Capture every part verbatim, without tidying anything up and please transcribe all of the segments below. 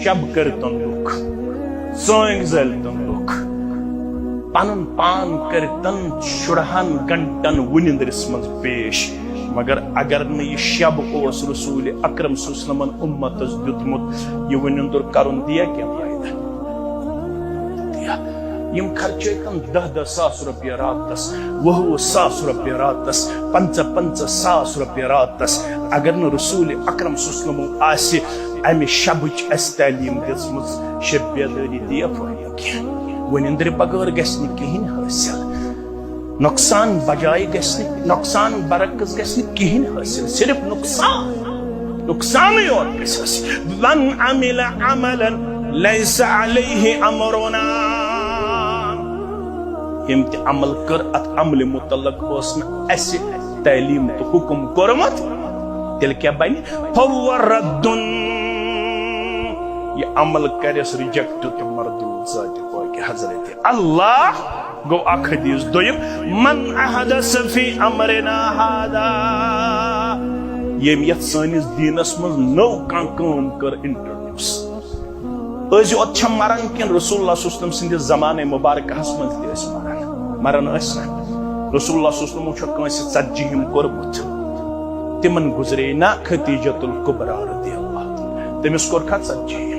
شب کٔرتن لُکھ، ژٲنٛگۍ زٲلتن لُکھ، پنُن پان کٔرتن شُرہن گنٹن وُنِندرِس منٛز پیش۔ مگر اگر نہٕ یہِ شب اوس رسول اکرم صلی اللہ علیہ وسلمن امتس دیُتمُت، یہِ وُنِندُر کرُن دِیا کینٛہہ فٲیدٕ؟ دِیا۔ یِم خرچٲوتن دَہ دَہ ساس رۄپیہِ راتس، وُہ وُہ ساس رۄپیہِ راتس، پنٛژاہ پنٛژاہ ساس رۄپیہِ راتس، اگر نہٕ رسول اکرم صلی اللہ علیہ وسلمو آسہِ امہِ شبٕچ اسہِ تعلیٖم دِژمٕژ، شب بیدٲری دِیا فٲیدٕ کینٛہہ؟ وُنِندرِ بغٲر گژھِ نہٕ کِہیٖنۍ حٲصِل۔ نۄقصان بجایہِ گژھِ نہٕ، نۄقصان برعکس گژھِ نہٕ کِہیٖنۍ حٲصِل، صرف نۄقصان، نۄقصانٕے یوت گژھِ حٲصِل۔ من عمل عملا لیس علیہ امرنا۔ ییٚمۍ تہِ عمل کٔر، اتھ عملہِ متعلق اوس نہٕ اسہِ تعلیٖم تہٕ حکم کوٚرمُت، تیٚلہِ کیٛاہ بنہِ؟ فہو رد۔ یہِ عمل کرٮ۪س ریجیکٹ تہٕ مردود ذاتِ پاکِ حضرت اللہ۔ گوٚو اکھ حدیث۔ دوٚیِم، من احدث فی امرنا ھذا، ییٚمۍ یتھ سٲنِس دیٖنس منٛز نٔو کانٛہہ کٲم کٔر انٹروڈیوس۔ أزۍ یوت چھا مران کِنہٕ رسول اللہ صلی اللہ علیہ وسلم سٕنٛدِس زمانہٕ مبارکہس منٛز تہِ ٲسۍ مران؟ مران ٲسۍ نا؟ رسول اللہ صلی اللہ علیہ وسلمو چھا کٲنٛسہِ ژتجی ہِم کوٚرمُت؟ تِمن گُزرے نا خدیجۃ الکبریٰ رضی اللہ عنہا، تٔمِس کوٚر کھا ژتجی ہِم؟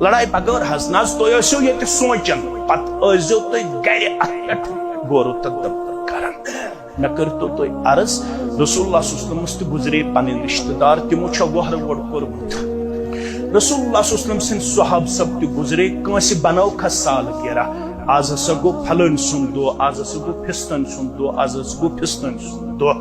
لڑایہِ بغٲر حظ۔ نہ حظ، تُہۍ ٲسِو ییٚتہِ سونٛچان، پتہٕ ٲسۍزیو تُہۍ گرِ اتھ پٮ۪ٹھ غور و تدبر کران۔ مےٚ کٔرۍتو تُہۍ عرض، رسول اللہ صلی اللہ علیہ وسلمس تہِ گُزرے پنٕنۍ رشتہٕ دار، تِمو چھا وۄہرٕ وۄڑ کوٚرمُت؟ رسول اللہ صلی اللہ علیہ وسلم سٕنٛدۍ صحابہٕ سب تہِ گُزرے، کٲنٛسہِ بنٲوکھا سالگرہ، از ہسا گوٚو پھلٲنۍ سُنٛد دۄہ، از ہسا گوٚو فستٲنۍ سُنٛد دۄہ، از ہسا گوٚو فستٲنۍ سُنٛد دۄہ۔